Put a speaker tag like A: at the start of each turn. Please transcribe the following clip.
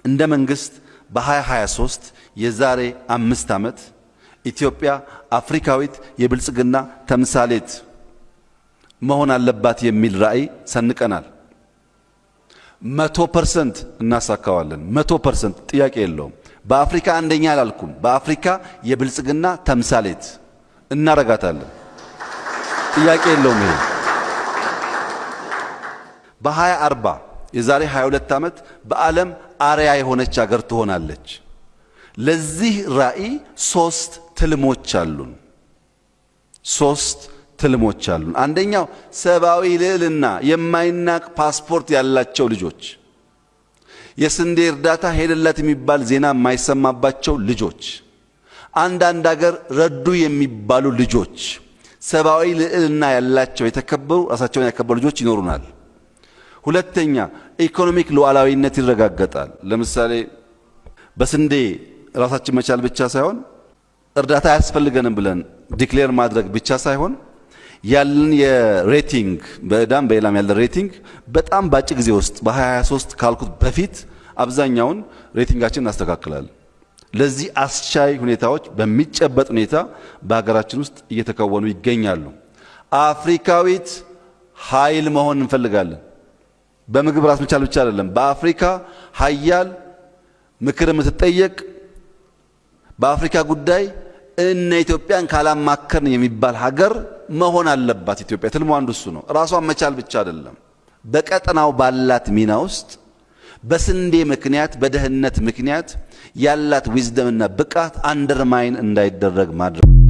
A: እንደ መንግስት በ2023 የዛሬ 5 ዓመት ኢትዮጵያ አፍሪካዊት የብልጽግና ተምሳሌት መሆን አለባት የሚል ራዕይ ሰንቀናል። 100% እናሳካዋለን። 100% ጥያቄ የለውም። በአፍሪካ አንደኛ አላልኩም። በአፍሪካ የብልጽግና ተምሳሌት እናረጋታለን። ጥያቄ የለውም። ይሄ በ2040 የዛሬ 22 ዓመት በዓለም አርያ የሆነች ሀገር ትሆናለች። ለዚህ ራዕይ ሶስት ትልሞች አሉን። ሶስት ትልሞች አሉን። አንደኛው ሰብአዊ ልዕልና የማይናቅ ፓስፖርት ያላቸው ልጆች፣ የስንዴ እርዳታ ሄደላት የሚባል ዜና የማይሰማባቸው ልጆች፣ አንዳንድ ሀገር ረዱ የሚባሉ ልጆች፣ ሰብአዊ ልዕልና ያላቸው የተከበሩ ራሳቸውን ያከበሩ ልጆች ይኖሩናል። ሁለተኛ economic ሉዓላዊነት ይረጋገጣል። ለምሳሌ በስንዴ ራሳችን መቻል ብቻ ሳይሆን፣ እርዳታ አያስፈልገንም ብለን declare ማድረግ ብቻ ሳይሆን፣ ያለን የ rating በዕዳም በሌላም ያለን rating በጣም በአጭር ጊዜ ውስጥ በ2023 ካልኩት በፊት አብዛኛውን rating ኣችን እናስተካክላለን። ለዚህ አስቻይ ሁኔታዎች በሚጨበጥ ሁኔታ በሀገራችን ውስጥ እየተከወኑ ይገኛሉ። አፍሪካዊት ኃይል መሆን እንፈልጋለን። በምግብ ራስ መቻል ብቻ አይደለም። በአፍሪካ ሀያል ምክር የምትጠየቅ፣ በአፍሪካ ጉዳይ እነ ኢትዮጵያን ካላማከርን የሚባል ሀገር መሆን አለባት ኢትዮጵያ። ትልሙ አንዱ እሱ ነው። ራሷን መቻል ብቻ አይደለም። በቀጠናው ባላት ሚና ውስጥ በስንዴ ምክንያት በድህነት ምክንያት ያላት wisdom ና ብቃት undermine እንዳይደረግ ማድረግ።